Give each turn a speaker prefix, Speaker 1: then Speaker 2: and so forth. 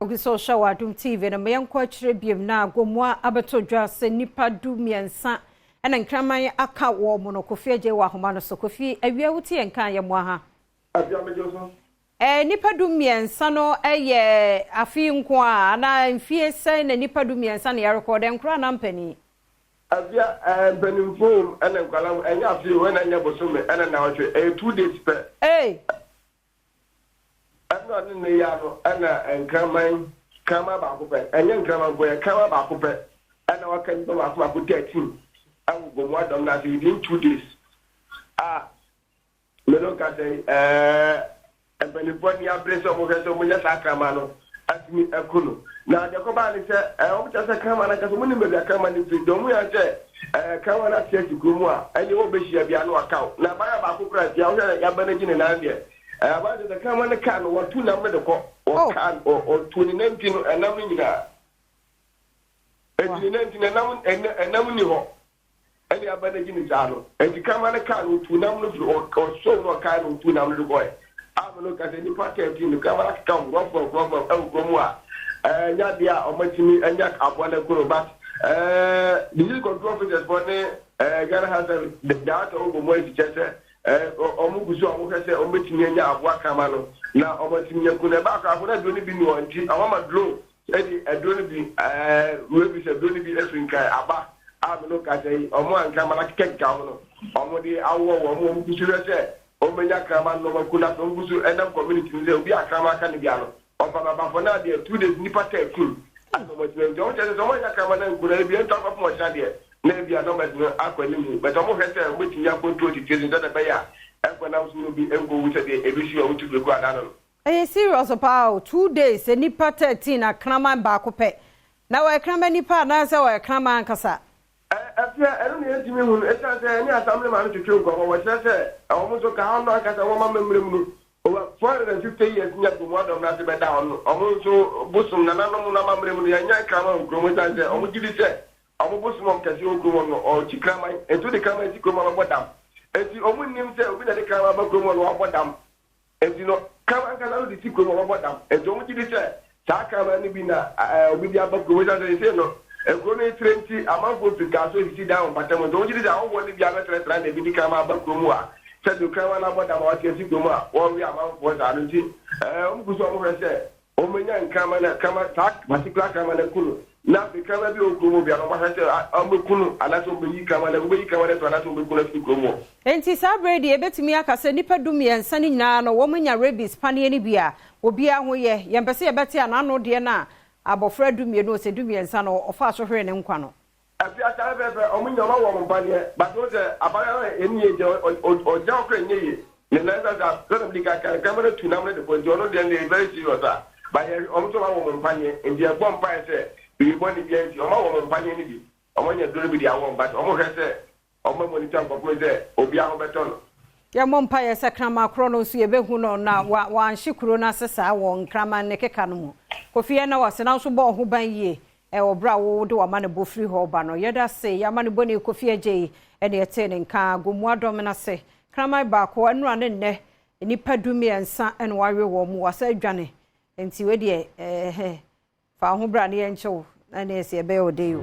Speaker 1: Ogu so rehwɛ wɔ Adom TV no, ma yɛnkɔ akyire biom na Gomoa abɛtɔ dwa sɛ nnipa 13 na nkraman aka wɔn no. Kofi Adjei wɔ ahoma no so. Kofi, awia wote yɛn nka a, yɛmmoa ha.
Speaker 2: Awia megye wo so.
Speaker 1: Nnipa 13 no yɛ afe yi nko ara anaa mfie sɛn na nnipa 13 na yɛrekɔ dɛn koraa anaa mpanin?
Speaker 2: Afia, ɛɛ mpanimfoɔ wom ɛna nkwadaa wom, ɛnyɛ afe o, ɛna ɛnyɛ bosome, ɛna nnawɔtwe, ɛyɛ 2 days pɛ.
Speaker 1: Ei!
Speaker 2: Ɛno a ne nne yɛ ano ɛna nkraman, kraman baako pɛ, ɛnyɛ nkraman mpo, ɛyɛ kraman baako pɛ ɛna waka nnipa baako baako 13 ɛwɔ Gomoa dɔm no ase within 2 days a me no ka sɛ mpanimfoɔ ani abere sɛ wɔhwɛ sɛ wɔnya saa kraman no atumi aku no. Na deɛ kɔbaa ne sɛ wɔn kyerɛ sɛ kraman no ankasa wɔn nim baabi a kraman no firi, deɛ wɔn yɛ sɛ kraman no ate asi kurom a ɛne wɔn bɛhyia bia no aka wo. Na abaayewa baako koraa tia wohwɛ yaba no agyi ne nan deɛ, abaayewa kyerɛ sɛ kraman no kaa no wɔtu nam no de kɔ wɔkaa ɔtu ne nanti no ɛnam no nyinaa eti ne nanti no ɛnam ni hɔ ɛne aba no agyi ne saa no. Eti kraman no kaa no otu nam no firi ɔsɔw no ɔkaa no otu nam no de kɔɛ ama no kasa nipa 13 no kraman akeka wɔn rɔfrɔf rɔfrɔf ɛwɔ kurom a nya deɛ a ɔmatumi anya aboa no akuro. But disease control officers fo ne Ghana Health Service director wɔ mu asi kyerɛ sɛ ɔmo gu so a ɔmo hwɛ sɛ ɔmo bɛtumi anya aboa kraman no na ɔmo atumi aku no. Ɛbaa koraa na aduro no bi ni hɔ nti ɔmo ama drone ɛde aduro no bi, rabies aduro no bi efiri Nkan aba a me no kasa yi, ɔmo a nkraman akekakeka ɔmo no ɔmo de awɔ wɔn. Ɔmo gu so hwɛ sɛ ɔmo bɛnya kraman no ɔmo aku. Na ɔmo gu so ɛnam community no sɛ obi a kraman aka no bia no ɔmfa babafo na adeɛ 2 days nipa 13 ana ɔmo atumi. Nti ɔmo kyerɛ sɛ ɔmo anya kraman no nku no ebi ɛntɔ akɔpem ɔkyena deɛ na ebi a numbers no akɔ anim, but ɔmo hwɛ sɛ ɔmo bɛtumi acontrol situation sɛdeɛ ɛbɛyɛ a ɛnkɔnam so no bi nkɔwu sɛdeɛ ebi si ɔmo tu firi kɔ adan no.
Speaker 1: Ɛyɛ serious paa o, 2 days nipa 13 na kraman baako pɛ. Na wɔyɛ kraman nipa anaasɛ wɔyɛ kraman ankasa?
Speaker 2: Ɛfɛ ɛno na yɛntumi hu no, ɛsiane sɛ ɛne assembly man no twetwe nkɔmmɔ, wɔkyerɛ sɛ ɔmo nso ka hɔ no ankasa wɔma mmɛmmerɛ mu no over 450 years nya Gomu adɔm no ase bɛda hɔ no, ɔmo nso bosom nananom no amammerɛ mu no yɛnyɛ kraman wɔ kurom, ɛsiane sɛ ɔmo gye di sɛ ɔmo bosom ɔmo kɛse wɔ kurom no ɔkyi kraman, nti wode kraman si kurom a ɔbɛbɔ dam. Nti ɔmo nnim sɛ obi na de kraman ba kurom hɔ no wabɔ dam, nti no kraman ankasa no de si kurom a ɔbɛbɔ dam, nti ɔmo gye di sɛ saa kraman no bi na obi de aba kurom, ɛsiane sɛ ɛsei no nkuro no etire nti amanfoɔ firi kaa so esisi dan wɔ mpata mu, nti ɔmo gye di sɛ ahɔhoɔ no bi abɛtenatena na ebi di kraman aba kurom a sɛdeɛ kraman no abɔ dam a wɔte asi kurom a wɔrewe amanfoɔ saa no. Nti ɔmo gu so a ɔmo hwɛ sɛ ɔmo nya nkraman na kraman saa particular kraman no aku no, na afei kraman bi a ɔwɔ kurom bi a ɔmo ahwɛ sɛ ɔmo bɛku no anaasɛ ɔmo bɛyi kraman no, ɔmo bɛyi kraman no to anaasɛ ɔmo bɛku no afiri kurom hɔ.
Speaker 1: Nti saa berɛ deɛ yɛbɛtumi aka sɛ nnipa 13 no nyinaa no wɔn anya rabies paneɛ no bi a obiara ho yɛ. Yɛmpɛ sɛ yɛbɛte anaano deɛ no a abɔfra 12 sɛ 13 no ɔfaa so hwere ne nkwa no.
Speaker 2: Afi asa fɛfɛ ɔmo nya ɔmo awɔ ɔmo mpaneɛ, but o sɛ abayewa no ɛni yɛ nkyɛn ɔgya ɔkora nyɛ yie ne nan sasa sɛdeɛ mi di ka kan kraman no tu nam no de kɔ, nti ɔno deɛ no yɛ very serious a, but yɛ ɔmo nso ɔmo awɔ ɔmo mpaneɛ, nti ɛbɔ mpaeɛ sɛ biribi bɔ ne bia, nti ɔmo awɔ ɔmo mpaneɛ no bi, ɔmo anya duro no bi de awɔ ɔmo, but ɔmo hwɛ sɛ ɔmo monitor nkɔfo sɛ obiara ho bɛtɔ no.
Speaker 1: Yɛmmɔ mpaeɛ sɛ kraman korɔ no nso yɛbɛhu no na wanhye kuro no ase saa wɔ nkraman ne keka no mu. Kofi, yɛn na wase na nso bɔ ho ban yie ɛwɔ berɛ a wode wama ne bɔ firi hɔ ba no. Yɛda se yɛama ne bɔ ne Kofi Agye yi ɛne ɛtee ne nka Gomu adɔm no ase kraman baako ɛnora ne nnɛ nnipa 13 ɛna wawe wɔn mu wasa adwane, nti wei deɛ fa ho bra ne yɛnkyɛw na ne yɛsɛ yɛbɛyɛ ɔde yi o.